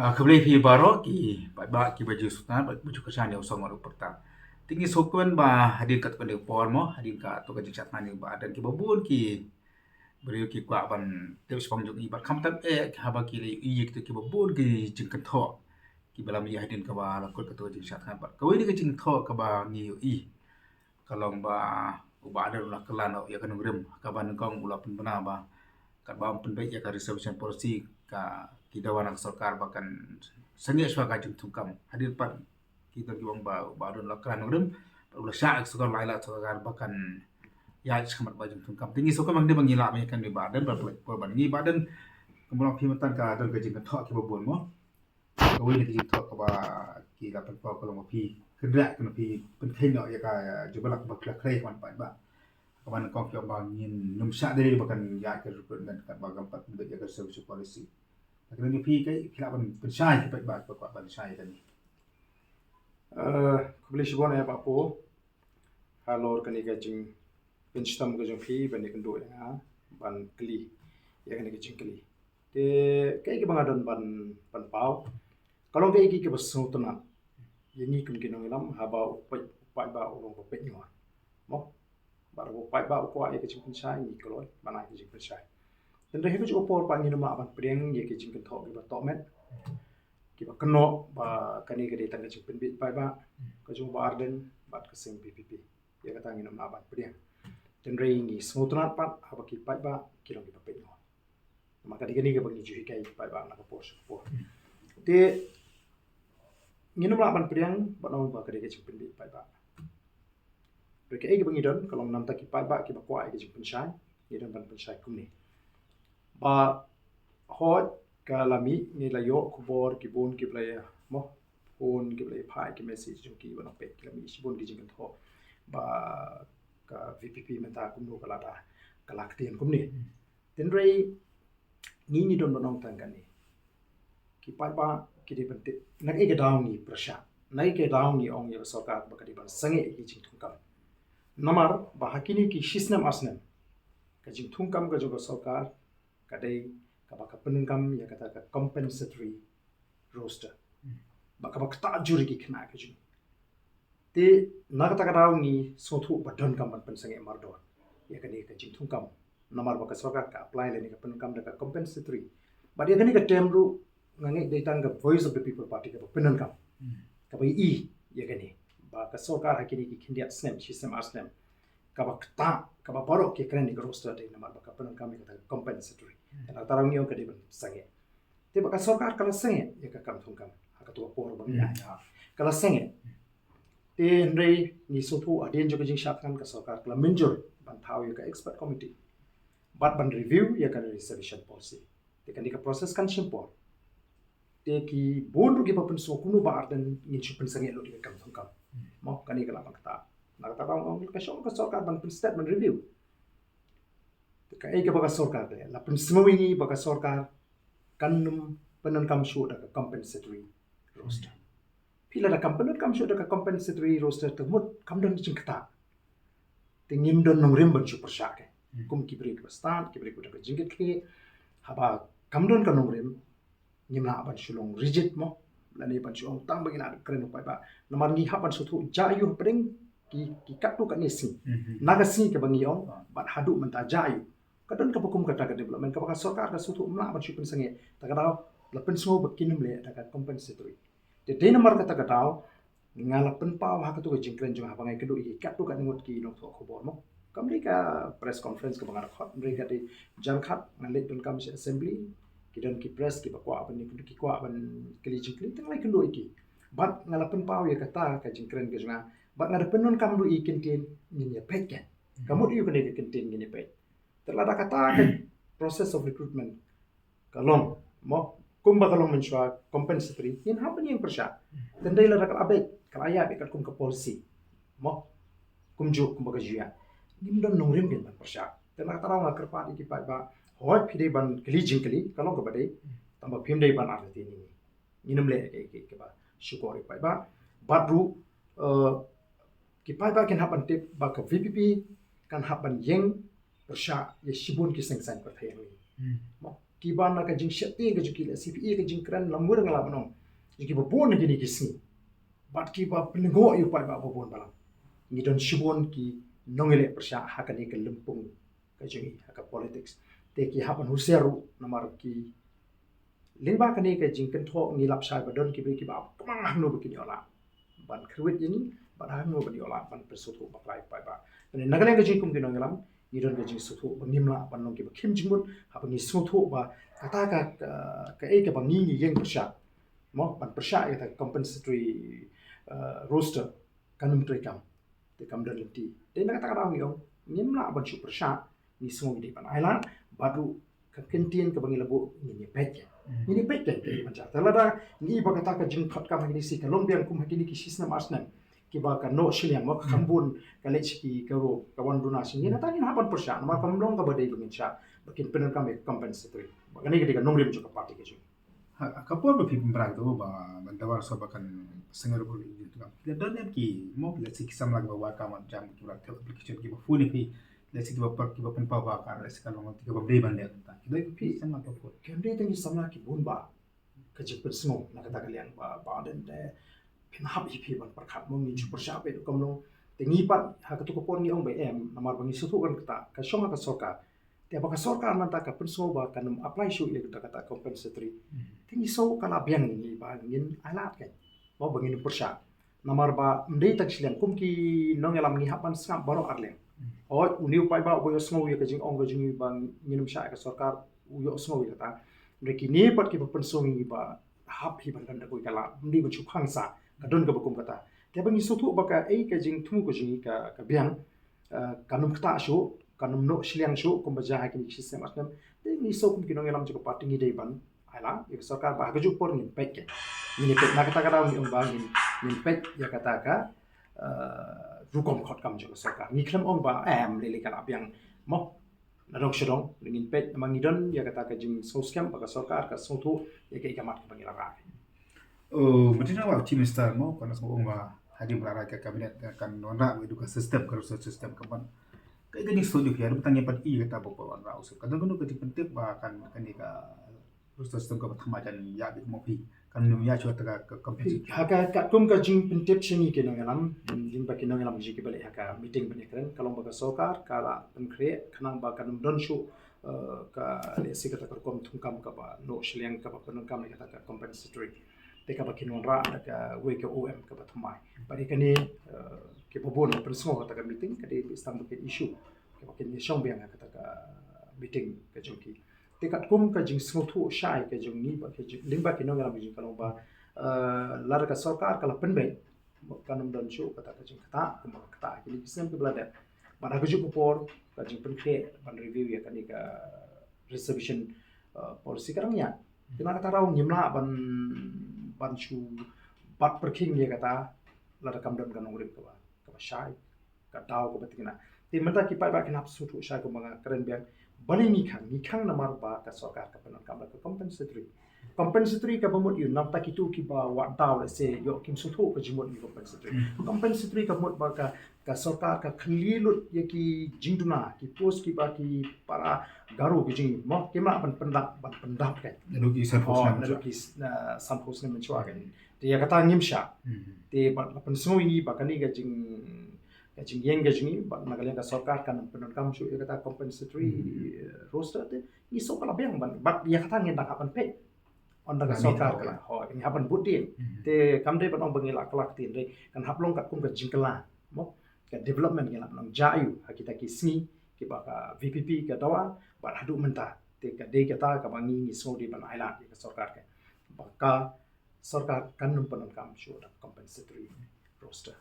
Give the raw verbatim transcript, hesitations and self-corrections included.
Ah, khublei phi baroh ki paidbah kiba ju sngewtynnat bad ba ju kyrshan ïa u song u pyrta. Te ngi sngewkmen ba hadien katto katne por mo, hadien katto ka jingshad thngan ïa u Bah Ardent, kiba bun ki briew ki kwah ban tip shaphang jong i bad khamtam eh haba ki la ïohi ïa kito kiba bun ki jingkynthoh kiba la mih hadien kaba la kut katto ka jingshad thngan. Bad kawei na ka jingkynthoh kaba ngi ïohi ka long ba u Bah Ardent u la kylla noh ïa ka nongrim, kaba nyngkong u la pynbna ba katba ym pynbeit ïa ka reservation policy, ka ki dawa na ka sorkar ba kan sangeh shuwa ka jingthungkam. Hadien pat ki don ki ong ba u Bah Ardent u la kylla nongrim, u la shah ïa ka sorkar, la ïa la sorkar ba kan ïaid shakhmat ba jingthungkam. Te ngi sngewkmen ba ngi, ba ngi lah ban ïakren bad u Bah Ardent, ba pynlait por bad ngi. Bah Ardent, kumba long phi mynta ka don ka jingkynthoh kiba bun mo. Kawei na ka jingkynthoh kaba ki la pynpaw ka long ba phi kynriah, kane phi pynkheiñ noh ïa ka jubab kaba khlem khlem ban paidbah. Kaba nyngkong phi ong ba ngin ym shah dei ba kan ïaid ka recruitment katba ngim pat pynbeit ïa ka reservation policy. Te kane phi, kaei phi lah ban pynshai ki paidbah kiba kwah ban shai kane. Eh, khublei shibun eh Bah Paul. Halor kane ka jingpynshitom ka jong phi ban ïakynduh ïa nga ban kylli ïa kane ka jingkylli. Te kaei kaba nga don ban, ban pynpaw ka long kaei kaei kaba sngewtynnat ïa ngi kum ki nongïalam, haba u pait, u paidbah u long ba peit ngi wan mo. Bad u paidbah u kwah ïa ka jingpynshai, ngi kloi ban ai ka jingpynshai. Te hynrei ha kajuh ka por pat ngin ym lah ban pdiang ïa ka jingkynthoh kiba tohmet, kiba kynnoh ba kane ka dei tang ka jingpynbeit paidbah ka jong u Bah Ardent bad ka seng VPP. Ïa kata ngin ym lah ban pdiang. Te hynrei ngi sngewtynnat pat haba ki paidbah ki long kiba peit ngi wan. Namar ka dei kane kaba ngi ju hikai ki paidbah na ka por sha ka por. Te ngin ym lah ban pdiang bad ong ba ka dei ka jingpynbeit paidbah. Hynrei kaei kaba ngi don ka long namar ki paidbah kiba kwah ïa ka jingpynshai, ngi don ban pynshai kumne. Ba hooid ka la mih, ngi la ïoh khubor, ki bun kiba la ïa mo, phone kiba la ïa phah, ki message jong ki ban ong peit ki la mih shibun ki jingkynthoh ba ka VPP mynta kumno ka la da, ka la ktien kumne. Te hynrei ngi, ngi don ban ong tang kane. Ki paidbah ki dei ban tip na kaei ka daw ngi pyrshah, na kaei ka daw ngi ong ïa ka sorkar ba ka dei ban sangeh ïa ki jingthungkam. Namar ba ha kine ki shisnem arsnem ka jingthungkam ka jong ka sorkar ka dei kaba ka pyndonkam ïa kata ka compensatory roster. Ba kaba ktah jur ïa ki khynnah ka jong ngi. Te na kata ka daw ngi sngewthuh ba donkam ban pynsangeh mardor ïa kane ka jingthungkam. Namar ba ka sorkar ka apply lane ka pyndonkam da ka compensatory. Bad ïa kane ka term ruh nga ngeit dei tang ka Voice of the People Party kaba pyndonkam, kaba ïohi ïa kane ba ka sorkar ha kine ki khyndiat snem, shisnem arsnem, kaba ktah, kaba baroh ki kren ïa ka roster dei namar ba ka pyndonkam ïa kata ka compensatory. Te na kata ka daw ngi ong ka dei ban sangeh. Te ba ka sorkar ka la sangeh ïa ka kam thungkam ha kato ka por ba ngi ïaid, ka la sangeh. Te hynrei ngi sngewthuh hadien jong ka jingshad thngan ka sorkar ka la mynjur ban thaw ïa ka expert committee bad ban review ïa ka reservation policy. Te kane ka process kan shim por. Te ki bun ruh kiba pynsngew kumno Bah Ardent ngin shu pynsangeh lut ïa ka kam thungkam. Mo, kane ka la ban ktah. Na kata ka daw ong ka shong ka sorkar ban pynstet ban review. Te kaei kaba ka sorkar ka leh? La pynsngew ïa ngi ba ka sorkar kan ym pyndonkam shuh da ka compensatory roster. Phi, lada kam pyndonkam shuh da ka compensatory roster te mut kam don jingktah. Te ngim don nongrim ban shu pyrshah ke. Kum ki briew kiba stad, ki briew kiba don ka jingkitkhlieh, haba kam don ka nongrim, ngim lah ban shu long rigid mo, lane ban shu ong tang ba ngi lah kren u paidbah. Namar ngi hap ban sngewthuh jia aiu hapdeng ki, ki katto katne sngi. Na ka sngi kaba ngi ong bad haduh mynta jia aiu. Ka don kaba kum kata ka development kaba ka sorkar ka sngewthuh ym lah ban shu pynsangeh. Ta ka daw la pynsngew ba kin ym leh da ka compensatory. Te dei namar kata ka daw nga la pynpaw ha kato ka jingkren jong nga haba nga ïakynduh ïa ki katto katne ngut ki nongthoh khubor mo. Kam dei ka press conference kaba nga la khot, hynrei ka dei jan khat nga leit donkam sha assembly, ki don ki press kiba kwah ban ïakynduh, ki kwah ban kylli jingkylli, te nga la ïakynduh ïa ki. Bad nga la pynpaw ïa kata ka jingkren ka jong nga. Bad nga da pyndonkam ruh ïa ki kyntien ngin ïa peit kein. Ka mut aiu kane ka kyntien ngin ïa peit? Te lada kata ka process of recruitment ka long mo kumba ka long mynshuwa compensatory, ngin hap ban ïeng pyrshah. Te hynrei lada ka la beit, ka la ïaid beit katkum ka policy mo, kumjuh kumba ka ju ïaid, ngim don nongrim kein ban pyrshah. Te na kata ka daw nga kyrpad ïa ki paidbah, hooid phi dei ban kylli jingkylli, ka long kaba dei, tangba phim dei ban artatien ïa ngi. Ngin ym leh kaei kaei kaba shukor ïa u paidbah. Bad ruh, eh, ki paidbah kin hap ban tip ba ka VPP kan hap ban ïeng pyrshah ïa shibun ki seng saiñ pyrthei hangne. Mo, kiba na ka jingsheptieng ka jong ki, lehse phi i ka jingkren lamwir nga lah ban ong, jong kiba bun na kine ki sngi, bad kiba pynlyngngoh ïa u paidbah ba bun balang. Ngi don shibun ki nongïaleh pyrshah ha kane ka lympung ka jong ngi ha ka politics. Te ki hap ban husiar ruh namar ki lyngba kane ka jingkynthoh ngi lap shai ba don ki briew kiba ap kmang hangno ba kin ïoh lad ban kyrwit ïa ngi, bad hangno ban ïoh lad ban pynsngewthuh bakla ïa u paidbah. Te na ka liang ka jingkum ki nongïalam, ngi don ka jingsngewthuh ba ngim lah ban long kiba khim jingmut haba ngi sngewthuh ba kata ka, ka, kaei kaba ngi ngi ïeng pyrshah, mo, ban pyrshah ïa kata ka compensatory, eh, roster, kan ym treikam. Te kam don lynti. Te na kata ka daw ngi ong, ngim lah ban shu pyrshah, ngi sngew ngi dei ban ailad, bad ruh ka kyntien kaba ngi la buh ngin ïa peit ïa. Ngin ïa peit ïa, te ban jia. Te lada ngi i ba kata ka jingkhotkam ha kine ki sngi ka long biang kum ha kine ki shisnem arsnem, kiba ka noh shiliang, mo, ka kham bun ka leit sha ki karor, ka wan duna sha ngi, nangta ngin hap ban pyrshah, namar kam long kaba dei ba ngin shah ba kin pyndonkam ïa ka compensatory. Ba kane ka dei ka nongrim jong ka party ka jong ngi. Ha, ha ka por ba phi pynbna kato ba ban dawa sor ba kan seng ruh ruh ïa ka. Ki don em ki, mo, lehse ki samla kiba wad kam jam kiba la thep application kiba phone ïa phi. Lehse kiba pyn, kiba pynpaw ba ka, lehse ka long kiba dei ban leh. Ki don em ki samla kiba phone. Ki don em ki samla ki bun ba ka jingpynsngew na kata ka liang ba, ba don te phin hap hi phi ban pyrkhat, mo, ngin shu pyrshah peit ruh kam long. Te ngi pat ha kato ka por ngi ong ba em, namar ba ngi sngewthuh kan kata ka shong ha ka sorkar. Te ba ka sorkar mynta ka pynsngew ba kan ym apply shuh ïa kata, kata compensatory. Te ngi sngew ka la biang ïa ngi ba ngin ailad kein, mo, ba ngin pyrshah. Namar ba ym dei tang shiliang, kum ki nongïalam ngi hap ban sngap baroh arliang. Hooid, une u paidbah uba ïohsngew ïa ka jingong ka jong ngi ba ngin ym shah ïa ka sorkar, u ïohsngew ïa kata. Hynrei kine pat kiba pynsngew ïa ngi ba hap hi ban don da kawei ka lad, ym dei ban shu khang sah, ka don kaba kum kata. Te ba ngi sngewthuh ba kaei ka jingthmu ka jong ngi ka, ka biang, eh, kan ym ktah shuh, kan ym noh shiliang shuh kumba jia ha kine ki shisnem arsnem. Te ngi sngew kum ki nongïalam jong ka party ngi dei ban ailad ïa ka sorkar, bad ha kajuh ka por ngin peit kein. Ngin ïa peit, na kata ka daw ngi ong ba ngin, ngin peit ïa kata ka, eh, rukom khotkam jong ka sorkar. Ngi khlem ong ba em, lei lei ka la biang, mo. Nadong shadong ngin peit, namar ngi don ïa kata ka jingsngewskhem ba ka sorkar ka sngewthuh ïa kaei ka mat kaba ngi la rah. Oh, mynta ba Chief Minister, mo, kan sa ong ba hadien ba la rah ka cabinet kan wanrah ïa ka system, ka roster system ka ban. Kaei ka jingsngewthuh jong phi, hadien ba tang ïa pat i kata ba ka wanrah u sep, ka don kano ka jingpyntip ba kan, kane ka roster system kaba thymmai kan ïa bit, mo, phi kan nym ïa shuh kata ka, ka compensation. Ha ka, katkum ka jingpyntip sha ngi ki nongïalam, lyngba ki nongïalam jong ngi kiba leit ha ka meeting ban ïakren, ka long ba ka sorkar ka la pynkhreh khnang ba kan ym don shuh, eh, ka, lehse kata ka rukom thungkam kaba noh shiliang kaba pyndonkam ïa kata ka compensatory. Te kaba kin wanrah da kawei ka O M kaba thymmai. Bad ïa kane, eh, kiba bun la pynsngew ha kata ka meeting, ka dei tang ba kin issue kaba kin ïashong biang ha kata ka meeting ka jong ki. Te katkum ka jingsngewthuh shai ka jong ngi bad ka jing, lyngba ki nongïalam jong ngi ka long ba, eh, lada ka sorkar ka la pynbeit, kan ym don shuh kata ka jingktah kumba ka ktah ha kine ki snem kiba la dep. Bad ha kajuh ka por ka jingpynkhreh ban review ïa kane ka reservation, eh, policy ka dang ïaid. Te na kata ka daw ngim lah ban, ban shu bat pyrkhing ïa kata lada kam don ka nongrim kaba, kaba shai, ka daw kaba thikna. Te mynta ki paidbah kin hap sngewthuh shai kumba nga kren biang. Balei ngi khang? Ngi khang namar ba ka sorkar ka pyndonkam da ka compensatory. Compensatory kaba mut ïa u, namar kito kiba wad daw, lehse ïoh kim sngewthuh ka jingmut ïa u compensatory. Compensatory ka mut ba ka, ka sorkar ka khylli lut ïa ki jingduna, ki post kiba ki para Garo ki jong ngi, mo, kim lah ban pyndap, ban pyndap kein. Naduh ki sanphew snem, naduh ki, eh, sanphew snem mynshuwa kein. Te ïa kata ngim shah. Te bad la pynsngew ïa ngi ba kane ka jing, ka jingïeng ka jong ngi, bad na ka liang ka sorkar kan pyndonkam shuh ïa kata compensatory, eh, roster, te ngi sngew ka la biang ban, bad ïa kata ngin dang hap ban peit. Ynda ka sorkar ka la, hooid, ngi hap ban bud dien. Te kam dei ban ong ba ngi la kylla ktien, dei kan hap long katkum ka jingkylla, mo, ka development, ngi la ban ong jia aiu ha kita ki sngi kiba ka V P P ka dawa bad haduh mynta. Te ka dei kata kaba ngi, ngi sngew dei ban ailad ïa ka sorkar kein, ba ka sorkar kan ym pyndonkam shuh da compensatory roster.